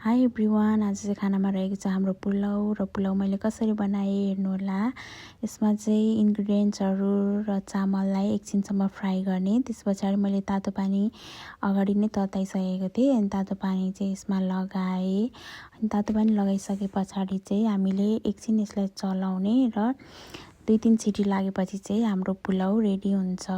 High everyone, आज चाहिँ खानामा रहेको छ हाम्रो पुलाउ र पुलाउ मैले कसरी बनाएँ हेर्नुहोला। यसमा चाहिँ इन्ग्रिडियन्ट्सहरू र चामललाई एकछिनसम्म फ्राई गर्ने। त्यस पछाडि मैले तातो पानी अगाडि नै तताइसकेको थिएँ। अनि तातो पानी चाहिँ यसमा लगाएँ। अनि तातो पानी लगाइसके पछाडि चाहिँ हामीले एकछिन यसलाई चलाउने र 2-3 सिटी लागेपछि चाहिँ हाम्रो पुलाउ रेडी हुन्छ।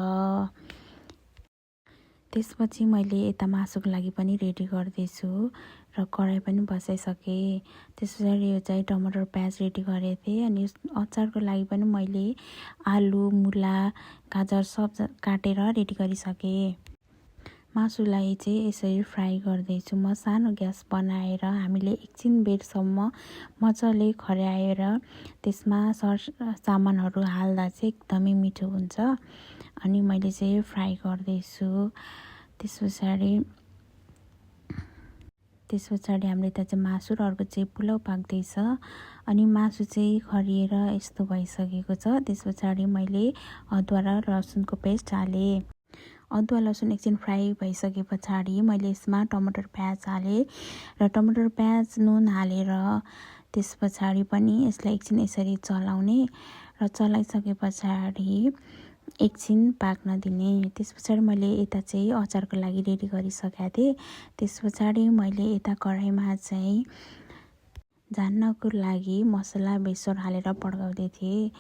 त्यसपछि मैले यता मासुको लागि पनि रेडी गर्दैछु र कराई पनि बसाइसकेँ। त्यस पछाडि यो चाहिँ टमाटर प्याज रेडी गरेको थिएँ। अनि अचारको लागि पनि मैले आलु, मुला, गाजर सब काटेर रेडी गरिसकेँ। मासुलाई चाहिँ यसरी फ्राई गर्दैछु म। सानो ग्यास बनाएर हामीले एकछिन बेरसम्म मजाले खर्याएर त्यसमा सामानहरू हाल्दा चाहिँ एकदमै मिठो हुन्छ। अनि मैले चाहिँ फ्राई गर्दैछु। त्यस पछाडि हाम्रो यता चाहिँ मासु र अर्को चाहिँ पुलाउ पाक्दैछ। अनि मासु चाहिँ खरिएर यस्तो भइसकेको छ। त्यस पछाडि मैले अदुवा र लसुनको पेस्ट हालेँ। अदुवा लसुन एकछिन फ्राई भइसके पछाडि मैले यसमा टमाटर प्याज हालेँ र टमाटर प्याज नुन हालेर त्यस पछाडि पनि यसलाई एकछिन यसरी चलाउने र चलाइसके पछाडि एकछिन पाक्न दिने। त्यस पछाडि मैले यता चाहिँ अचारको लागि रेडी गरिसकेको थिएँ। त्यस पछाडि मैले यता कराईमा चाहिँ झान्नको लागि मसला बेसर हालेर पड्काउँदै थिएँ।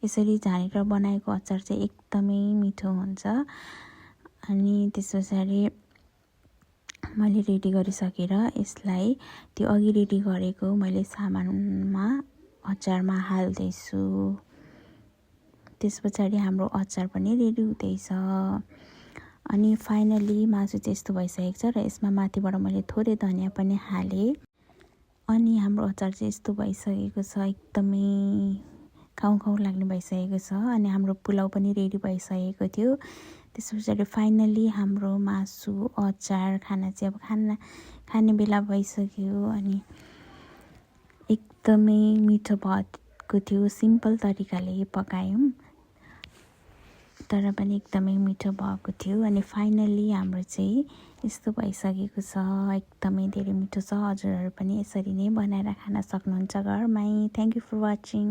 यसरी झानेर बनाएको अचार चाहिँ एकदमै मिठो हुन्छ। अनि त्यस पछाडि मैले रेडी गरिसकेर यसलाई त्यो अघि रेडी गरेको मैले सामानमा अचारमा हाल्दैछु। त्यस पछाडि हाम्रो अचार पनि रेडी हुँदैछ। अनि फाइनली मासु चाहिँ यस्तो भइसकेको छ र यसमा माथिबाट मैले थोरै धनिया पनि हालेँ। अनि हाम्रो अचार चाहिँ यस्तो भइसकेको छ, एकदमै खाउँ खाउँ लाग्ने भइसकेको छ। अनि हाम्रो पुलाउ पनि रेडी भइसकेको थियो। त्यस पछाडि फाइनली हाम्रो मासु अचार खाना चाहिँ अब खाने बेला भइसक्यो। अनि एकदमै मिठो भएको थियो। सिम्पल तरिकाले पकायौँ तर पनि एकदमै मिठो भएको थियो। अनि फाइनली हाम्रो चाहिँ यस्तो भइसकेको छ, एकदमै धेरै मिठो छ। हजुरहरू पनि यसरी नै बनाएर खान सक्नुहुन्छ घरमै। Thank you for watching.